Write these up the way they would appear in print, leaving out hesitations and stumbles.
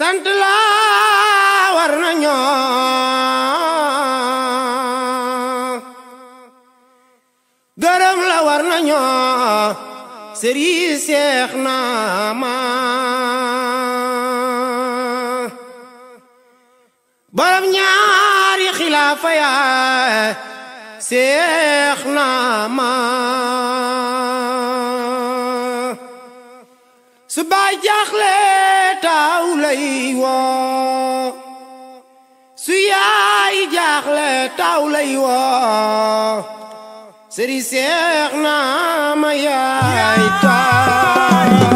sant la war nañu gërëm la war nañu Serigne Cheikh Naama borom ñaari xilaafa ya Cheikh Naama su baay jaaxle taw lay woo su yaay jaaxle taw lay woo Serigne Cheikh Naama yaay taw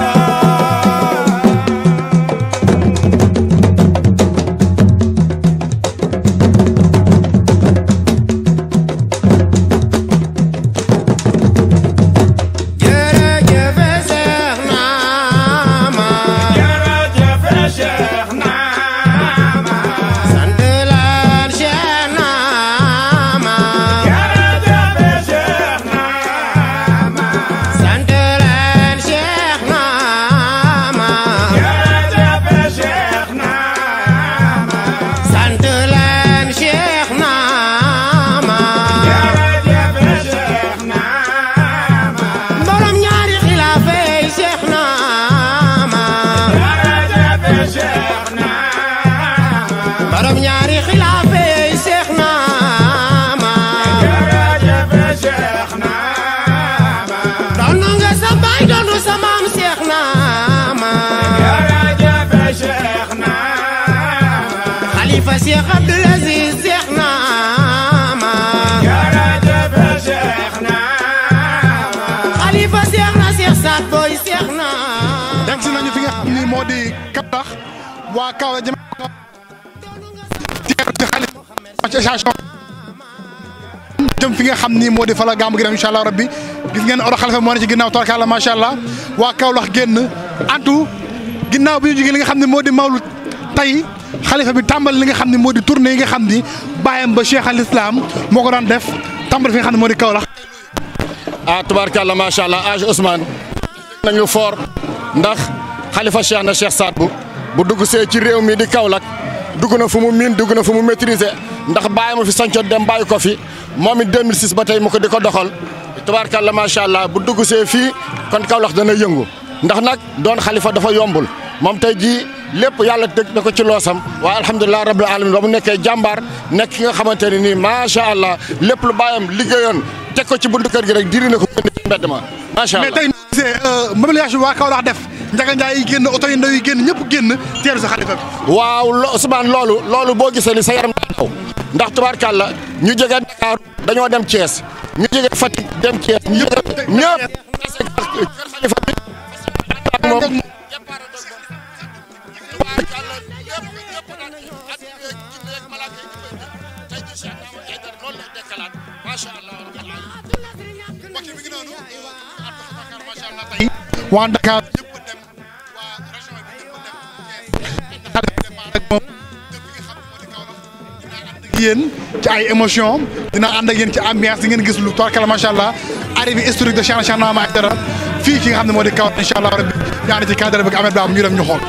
borom ñaari xilaafa yi Cheikh Naama Cheikh Naama doon nga sa baay doon sa maam Cheikh Naama Cheikh Naama xalifa Cheikh Abdoul Aziz Cheikh Naama Cheikh Naama xalifa Cheikh na Cheikh Saad Boy Cheikh Naama yegg si nañu fi nga xam ni moo di Kaolack waa Kaolack jëm fi nga xam ni moo di fa la gàmmu gi dem incha allah rabbi gis ngeen oto xalifa moo ne ci ginnaaw tabarkàlla macha allah waa Kaolack génn antu ginnaaw bi ñu jógee li nga xam ne moo di mawlud tey xalifa bi tàmbali li nga xam ne moo di tournée yi nga xam ni bàyyam ba Cheikh al Islam moo ko daan def tàmbali fi nga xam ne moo di Kaolack. ah tubaarkàlla macha allah âge Ousmane nañu fort ndax xalifa Cheikh na Cheikh Saad bu dugg see ci réew mi di Kaolack dugg na fu mu miin dugg na fu mu maîtriser ndax bàyyi ma fi sancoon dem bàyyi ko fi moom it 2006 ba tey mu ko di ko doxal tubaarkàlla macha allah bu dugg see fii kon Kaolack dana yëngu ndax nag doon xalifa dafa yombul moom tey jii lépp yàlla teg na ko ci loosam waaye alhamdulilah rabbil alamin ba mu nekkee jàmbaar nekk ki nga xamante ne nii macha allah lépp lu bàyyam liggéeyoon teg ko ci buntu kër gi rek diri na ko ci mbedd ma macha allah. mais tey gisee mobilisation waa Kaolack def Njaga Njaay yi génn oto yi ndaw yi génn ñëpp génn teeru sa xalifa bi. waaw Ousmane loolu boo gisee li sa yaram daw ndax tubaarkàlla ñu jógee Dakar dañoo dem Thiès ñu jógee Fatick dem Thiès ñëpp kër xalifa bi moom waa Dakar yéen ci ay émotion dina ànd ak yéen ci ambiance di ngeen gis lu tubaarkalla macha allah arrivée historique de Cheikh Naama Aidara fii ki nga xam ne moo di Kaolack incha allah rabbi yaa ngi ci cadre bi Ahmed Ba ñu dem ñu xool.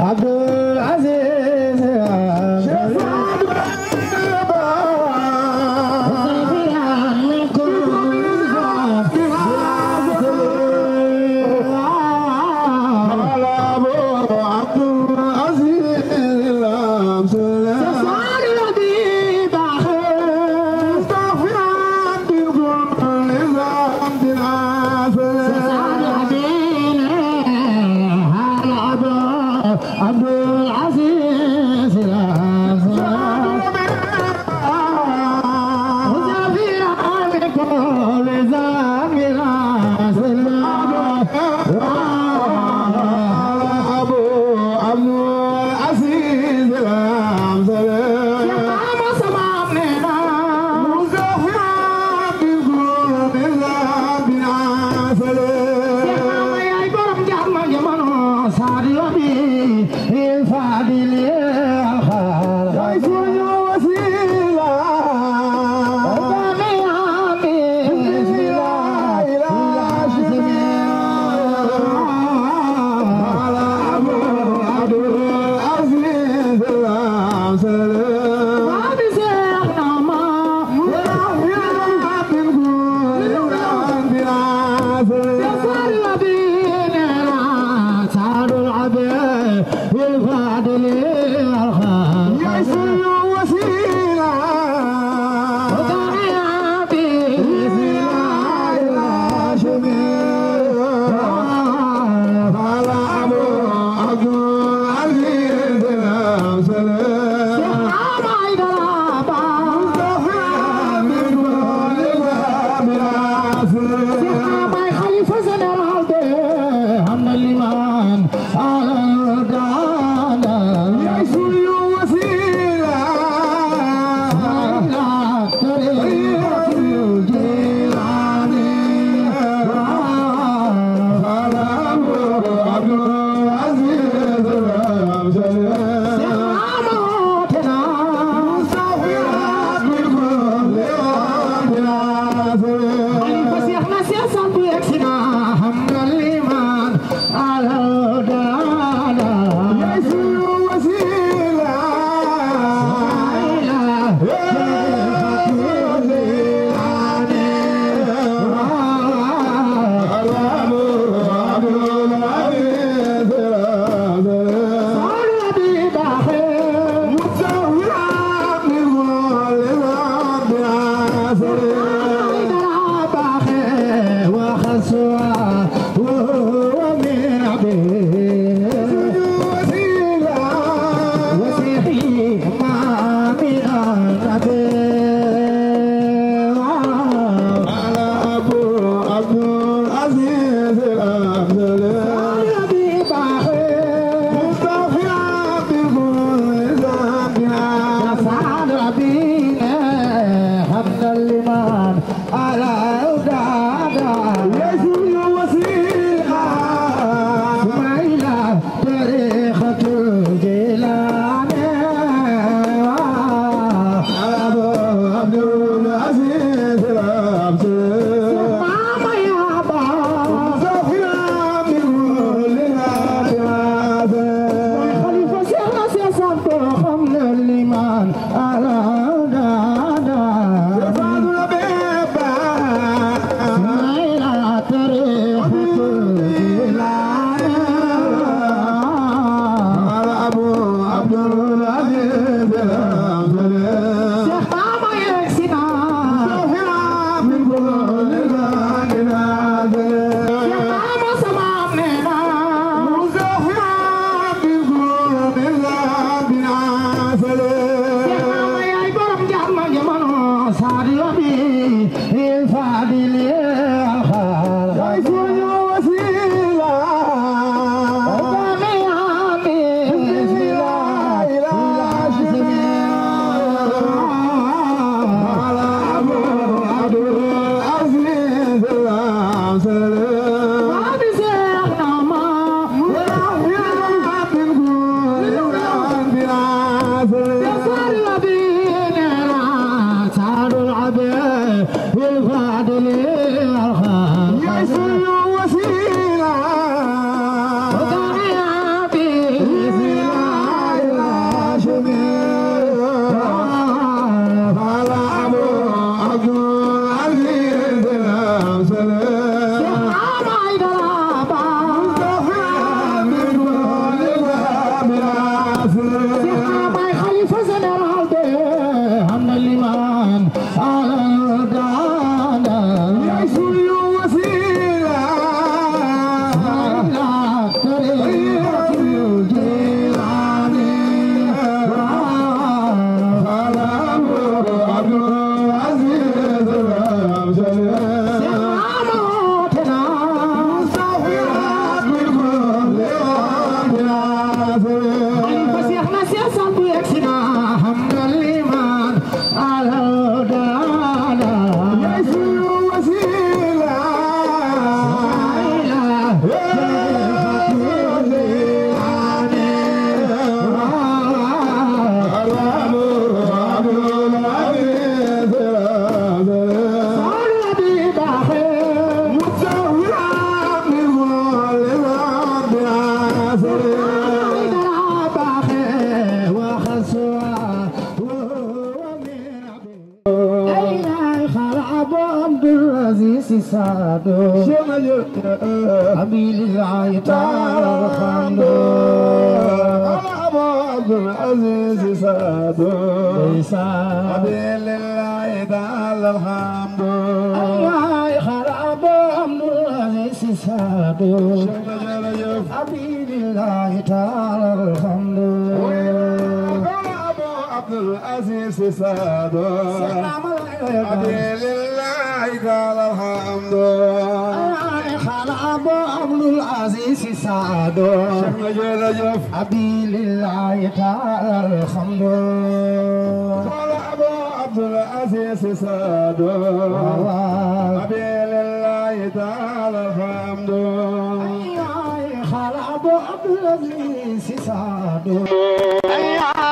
Abdoul Aziz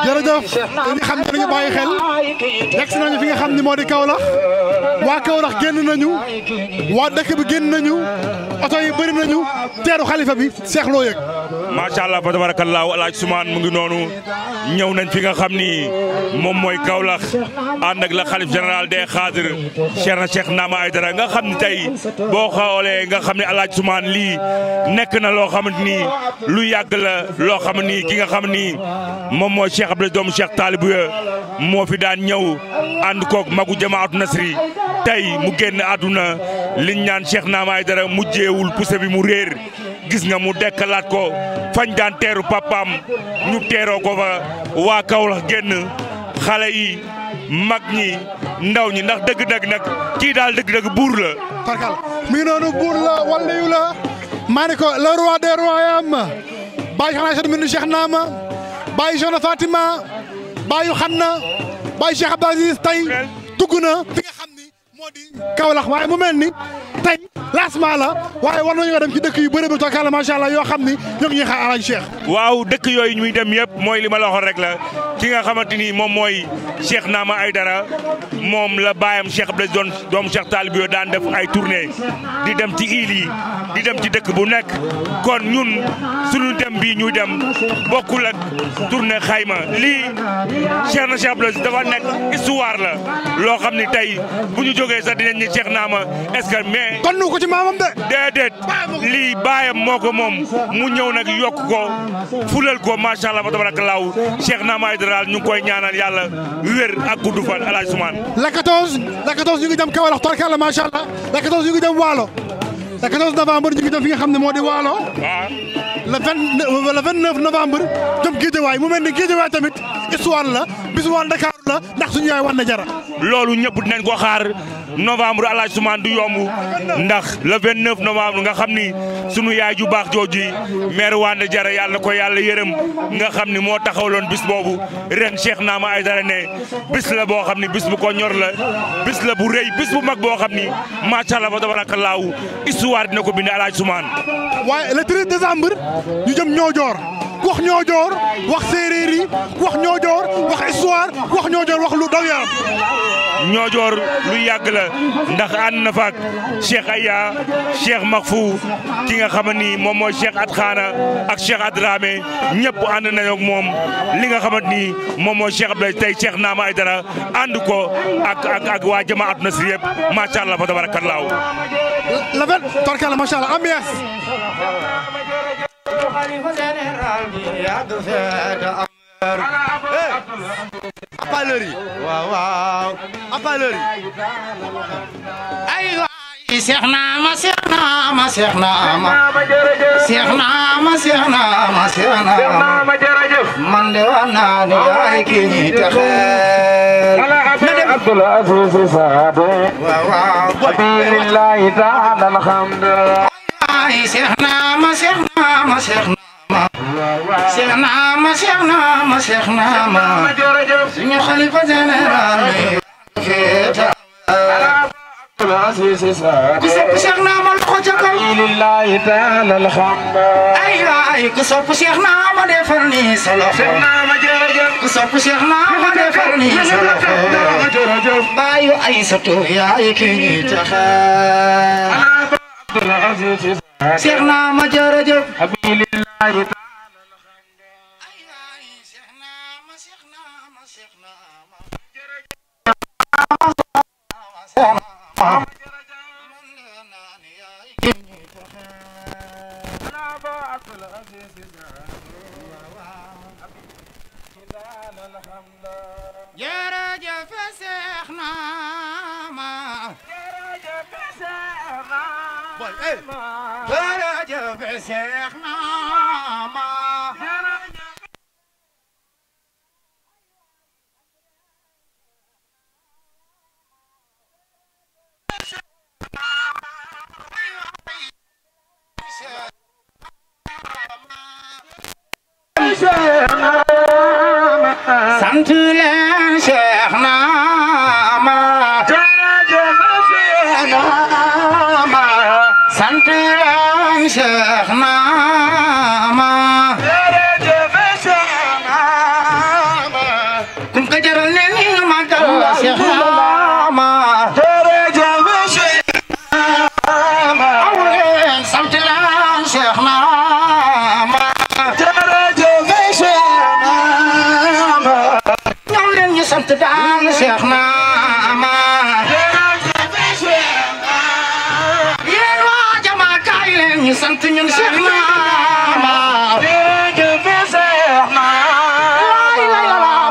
jërëjëf ñi xam ne dañu bàyyi xel yegg si nañu fi nga xam ni moo di Kaolack waa Kaolack génn nañu waa dëkk bi génn nañu oto yi bëri nañu teeru xalifa bi Cheikh loo yëg. macha allah fa tabarakallah Alaaji Ousmane mu ngi noonu ñëw nañ fi nga xam ni moom mooy Kaolack ànd ak la xalif général des Khadres Cheikh Naama Aidara nga xam ni tey boo xoolee nga xam ne Alaaji Ousmane lii nekk na loo xamante ni lu yàgg la loo xam ni ki nga xam ni moom mooy Cheikh Abdoulaye doomu Cheikh Talibou moo fi daan ñëw ànd koog magu jamaatu Nasri tey mu génn àdduna liñ ñaan Cheikh Naama Aidara mujjeewul pousse bi mu réer gis nga mu dekkalaat ko fañ daan teeru papaam ñu teeroo ko fa waa Kaolack génn xale yi mag ñi ndaw ñi ndax dëgg-dëgg nag kii daal dëgg-dëgg buur la. Tarkal mi ngi noonu buur la wala yu la maa ne ko le roi des royaumes bàyyi xanaa seen mbir Cheikh Naama bàyyi Soxna Fatima bàyyi Xanna bàyyi Cheikh Abdou Aziz tey dugg na fi nga xam ni moo di Kaolack waaye mu mel ni tey lancement la waaye war nañoo dem ci dëkk yu bëri ba toog macha allah yoo xam ni ñoo ngi ñuy xaar Alaaji Cheikh. waaw dëkk yooyu ñuy dem yëpp mooy li ma la waxoon rek la ki nga xamante ni moom mooy Cheikh Naama Aidara moom la baayam Cheikh Abdou doon doomu Cheikh Talib yoo daan def ay tournée di dem ci île yi di dem ci dëkk bu nekk kon ñun suñu dem bii ñuy dem bokkul ak tournée xayma lii Cheikh na Cheikh Abdou dafa nekk histoire la loo xam ni tey bu ñu jógee sax dinañ ni Cheikh Naama est-ce que mais. kon nu ko ci maamam de. déedéet lii baayam moo ko moom mu ñëw nag yokk ko fulal ko macha allah fa tabarakallahu Cheikh Naama Aidara ñu ngi koy ñaanal yàlla wér ak gudd fan El Hadj Soumane. la 14 ñu ngi dem Kaolack torkalla macha allah la 14 ñu ngi dem Waalo le 14 novembre ñu ngi dem fi nga xam ne moo di Waalo. waaw le 29 novembre jëm Guédiawaye mu mel ni Guédiawaye tamit histoire la bisu waan Dakar la ndax suñu yaay wan na jara. loolu ñëpp dinañ ko xaar novembre El Hadj Soumane du yomb ndax le 29 novembre nga xam ni sunu yaay ju baax jooju maire Wande Jara yàlla na ko yàlla yërëm nga xam ni moo taxawloon bis boobu ren Cheikh Naama Aidara ne bis la boo xam ni bis bu ko ñor la bis la bu rëy bis bu mag boo xam ni macha allah fa tabarakallahu histoire dina ko bind El Hadj Soumane. waaye le 13 décembre ñu jëm Niodior wax Niodior wax séeréer yi wax Niodior wax histoire wax Niodior wax lu daw yaram. Niodior lu yàgg la ndax ànd na fa ak Cheikh Aya Cheikh Makfou ki nga xam ni moom mooy Cheikh Atkhana ak Cheikh Adramé ñëpp ànd nañu ak moom li nga xamante ni moom mooy Cheikh Abdoulaye tey Cheikh Naama Aidara ànd ko ak waa jamaat Nasri yëpp macha allah fa tabarakallahu. la fen torkala macha allah ambiance. apaleur yi waaw waaw apaleur yi ay waay Cheikh Naama Cheikh Naama Cheikh Naama Cheikh Naama Cheikh Naama Cheikh Naama man de wax naa ne yaay kii ñi taxee na dem Abdul Aziz Saade waaw waaw billahi ta'ala alhamdulillah ay Cheikh Naama Cheikh Naama Cheikh Cheikh Naama Cheikh Naama Cheikh Naama suñu xalifa général Abdul Aziz Saade ku sopp Cheikh Naama loxo ca kaw lillahi ta'ala alhamdulillah ay waay ku sopp Cheikh Naama defal ni sa loxo ku sopp Cheikh Naama defal ni sa loxo baayu Aysatu yaay ki ñuy taxa Abdul Aziz Cheikh Naama jërëjëf lillahi jërëjëf Cheikh Naama jërëjëf Cheikh Naama sant leen Cheikh Naama sant leen Cheikh Naama kum ko jaral ne ni magal Cheikh Naama sant leen Cheikh Naama ñëw leen ñu sant daal Cheikh Naama yéen waa jama kaay leen ñu sant ñun Cheikh Naama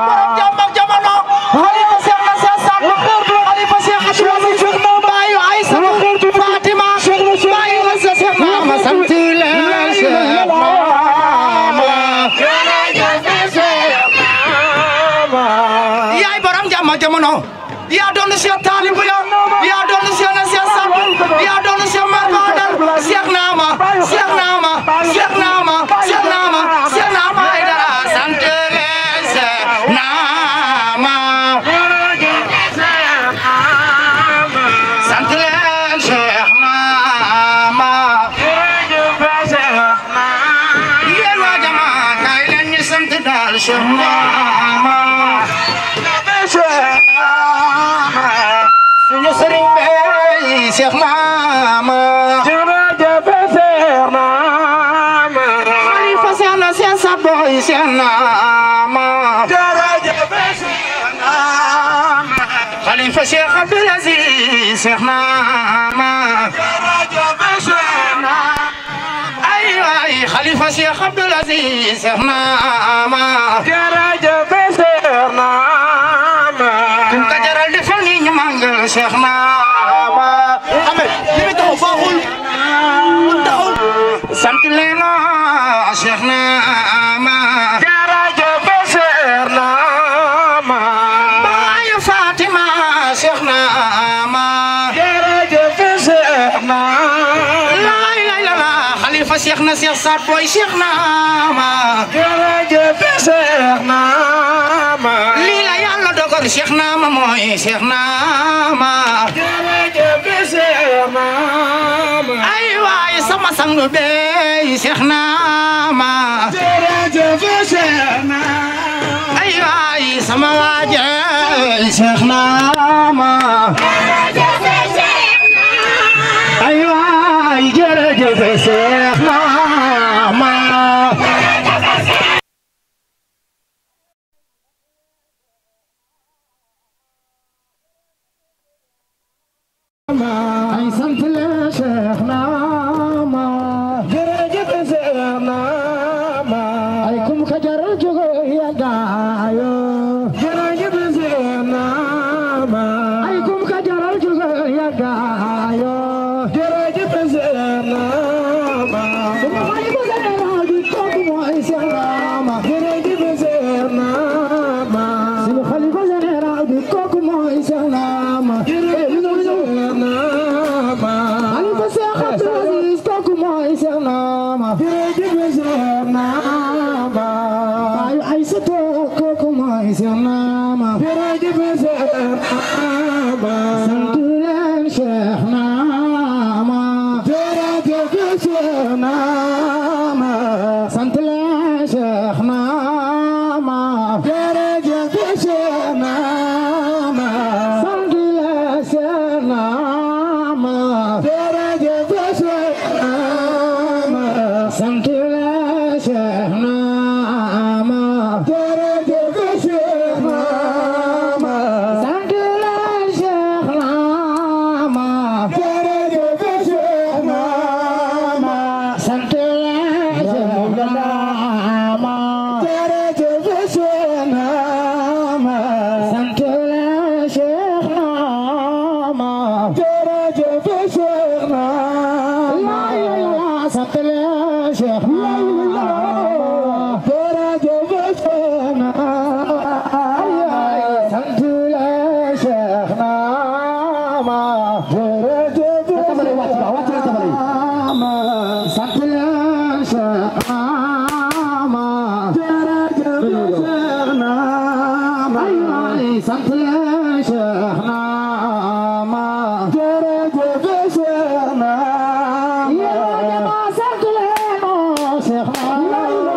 borom jàmm ak jamono xalifa Cheikh na Cheikh Saad Bou xalifa Cheikh Abdou baayu Aysatu Fatima baayu la Cheikh Naama sant leen Cheikh Naama yaay borom jàmm ak jamono yaa doon Cheikh Talibou yaa doon Cheikh na Cheikh Sadbou yaa doon Cheikh Mar Fadal Cheikh Naama Cheikh Naama Cheikh Naama Cheikh Naama Cheikh Naama Aidara sant leen Cheikh Naama sant leen Cheikh Naama yéen waa jama kay leen ñu sant daal Cheikh Naama suñu sëriñ bi Cheikh Naama jërëjëf Cheikh Naama Khalifa Cheikh na Cheikh Sadbou Cheikh Naama jërëjëf Cheikh Naama Khalifa Cheikh Abdoul Aziz Cheikh Naama jërëjëf Cheikh Naama ay waay Khalifa Cheikh Abdoul Aziz Cheikh Naama jërëjëf Cheikh Naama kum ka jaral defal ni ñu màggal Cheikh Naama ame li mi taxaw baaxul taxaw sant leen Cheikh Naama jërëjëf Cheikh Naama baayu Fatima Cheikh Naama jërëjëf Cheikh Naama lay lay la Khalifa Cheikh na Cheikh Sadbou Cheikh Naama jërëjëf Cheikh Naama lii la yàlla dogal Cheikh Naama mooy Cheikh Naama jërëjëf Cheikh Naama ay waay sama sang bey Cheikh Naama jërëjëf Cheikh Naama ay waay sama waaje Cheikh Naama ay waay jërëjëf Cheikh Naama ay sant leen Cheikh Naama jërëjëf Cheikh Naama ay kum ka jaral jóge yàggaayo jërëjëf Cheikh Naama ay kum ka jaral jóge yàggaayo jërëjëf Cheikh Naama suma xalifa général bi kooku mooy Cheikh Naama jërëjëf Cheikh Naama suma xalifa général bi kooku mooy Cheikh Naama xalifa Cheikh Abdoul Aziz kooku mooy Cheikh Naama jërëjëf Cheikh Naama ay Aïssato kooku mooy Cheikh Naama jërëjëf Cheikh Naama sant leen Cheikh Naama jërëjëf Cheikh Naama sant leen Cheikh Naama jërëjëf Cheikh Naama sant leen Cheikh Naama jërëjëf Cheikh Naama sant leen Cheikh Naama jërëjëf Cheikh Naama sant leen Cheikh Naama jërëjëf Cheikh Naama sant leen Cheikh Naama jërëjëf Cheikh Naama sant leen Cheikh Naama jërëjëf Cheikh Naama sant leen Cheikh Naama jërëjëf Cheikh Naama sant leen Cheikh Naama jërëjëf Naama sant leen Cheikh Naama jërëjëf Cheikh Naama sant leen Cheikh Naama jërëjëf Cheikh Naama sant leen Cheikh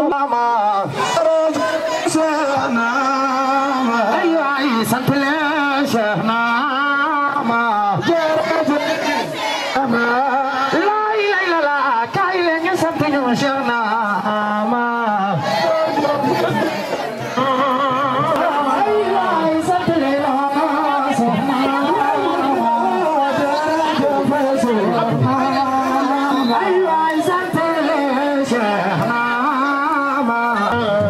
Naama Cheikh Naama ay sant leen Cheikh Naama lay lay la la kay leen ñu sant ñu Cheikh Naama ay sant leen Cheikh Naama ay sant leen Cheikh Naama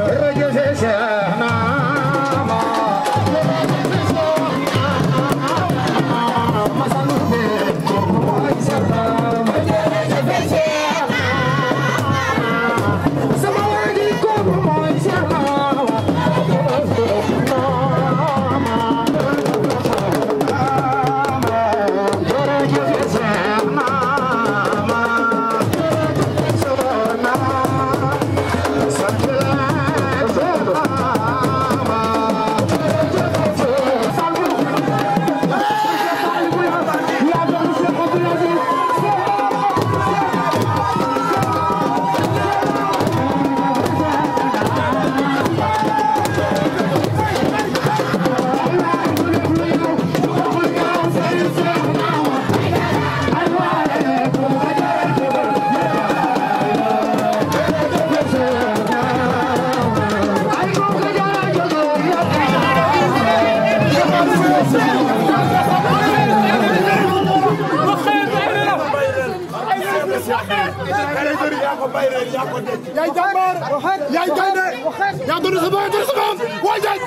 jërëjëf Cheikh Naama ma sant leen yaay jàmbaar yaay gaynde yaa doon sa bopp waa jaaj